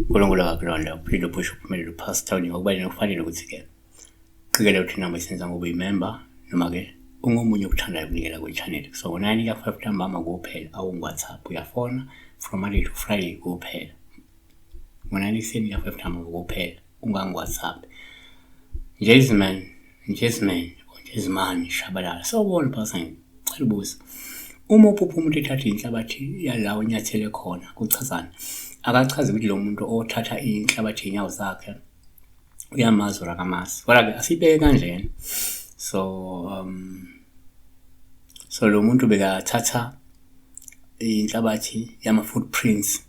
uNkulunkulu akakulonda uphile uphushe uphumelele uPastor ngokuba yena kufanele ukuthi-ke qikelela ukuthi noma isenza ngoba uyimember noma-ke ungomunye okuthandayo ukunikela kwi-channel. So ngo-9 ka-5 ntambama kuphela awungu-WhatsApp, uyafona from Monday to Friday kuphela. Ngo-9 ekuseni ka-5 ntambama kuphela ungangi-WhatsApp. Njezman, Njezman, Njezman Shabalala. Sawubona Pastor, ngicela ubuza. Uma uphupha umuntu ethatha inhlabathi yala onyathele khona, kuchazani? Akachazi ukuthi lo muntu othatha inhlabathi yenyawo zakhe uyamazi or akamazi. Kodwa-ke asibeke kanjena. So so lo muntu bekathatha inhlabathi yama-footprints.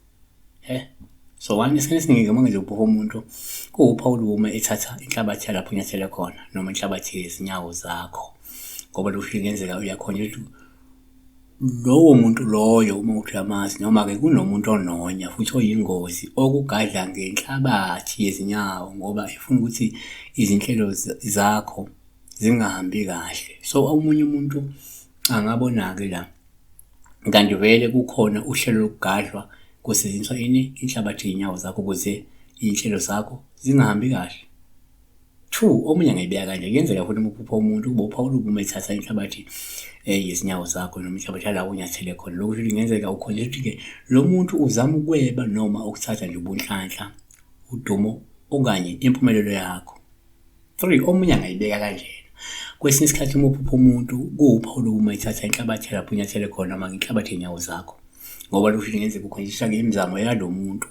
So one esikhathini esiningi uma ngizophupha umuntu kuwuphawu uma ethatha inhlabathi yalapho unyathele khona noma inhlabathi yezinyawo zakho, ngoba lokhu kungenzeka uyakhona ukuthi lowo muntu loyo uma uthi uyamazi noma-ke kunomuntu ononya futhi oyingozi okugadla ngenhlabathi yezinyawo ngoba efuna ukuthi izinhlelo zakho zingahambi kahle. So omunye umuntu angabona-ke la kanti vele kukhona uhlelo lokugadlwa kusetshenziswa ini inhlabathi yey'nyawo zakho ukuze iy'nhlelo zakho zingahambi kahle. Two, omunye angayibeka kanje, kuyenzeka futhi uma uphupha umuntu kube uphawu olubi uma ethatha inhlabathi yezinyawo zakho noma inhlabathi yala unyathele khona. Lokhu kusho ukuthi kungenzeka ukhonjiswa ukuthi-ke lo muntu uzama ukweba noma ukuthatha nje ubunhlanhla, udumo okanye impumelelo yakho. Three, omunye angayibeka kanjena, kwesinye isikhathi uma uphupha umuntu kuwuphawu lokuba uma ethatha inhlabathi yalapho unyathele khona noma inhlabathi yenyawo zakho, ngoba lokhu kungenzeka ukhonjiswa-ke imizamo yalo muntu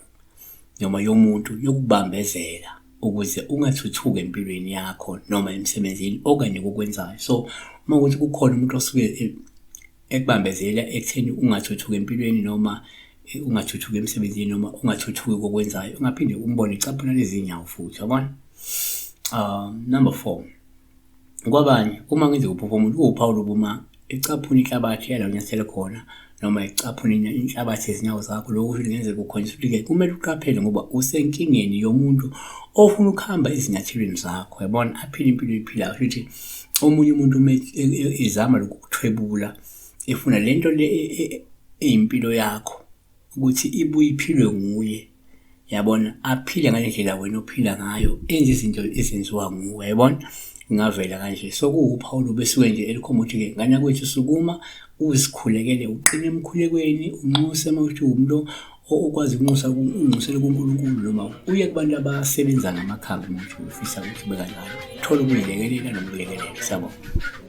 noma yomuntu yokubambezela ukuze ungathuthuki empilweni yakho noma emsebenzini okanye kokwenzayo. So uma kuwukuthi kukhona umuntu osuke ekubambezela ekutheni ungathuthuki empilweni noma ungathuthuki emsebenzini noma ungathuthuki kokwenzayo, ungaphinde umbone ecaphuna lezi nyawo futhi, yabona? Number four, kwabanye uma ngenzeka uphupha umuntu kuwuphawu lokuba ecaphuna inhlabathi yala unyathele khona noma ecaphuna inhlabathi yezinyawo zakho. Lokhu kusho kungenzeka ukhonjiswa ukuthi-ke kumele uqaphele ngoba usenkingeni yomuntu ofuna ukuhamba ezinyathelweni zakho, yabona, aphile impilo oyiphilayo. Kusho ukuthi omunye umuntu uma ezama lokhu kuthwebula efuna le nto le eyimpilo yakho ukuthi ibuye iphilwe nguye, yabona, aphile ngale ndlela wena ophila ngayo, enze izinto ezenziwa nguwe, yabona, kungavela kanje. So kuwuphawu olubi esuke nje elikhomba ukuthi-ke ngane yakwethu sukuma uzikhulekele, uqine emkhulekweni, unxuse uma kuthi uwumuntu okwazi ukunxusa, unxusele kuNkulunkulu noma uye kubantu abasebenza ngamakhambi uma uthi ufisa ukuthi ube kanjalo, uthole ukuyilekelela noma ukulekelela. Siyabonga.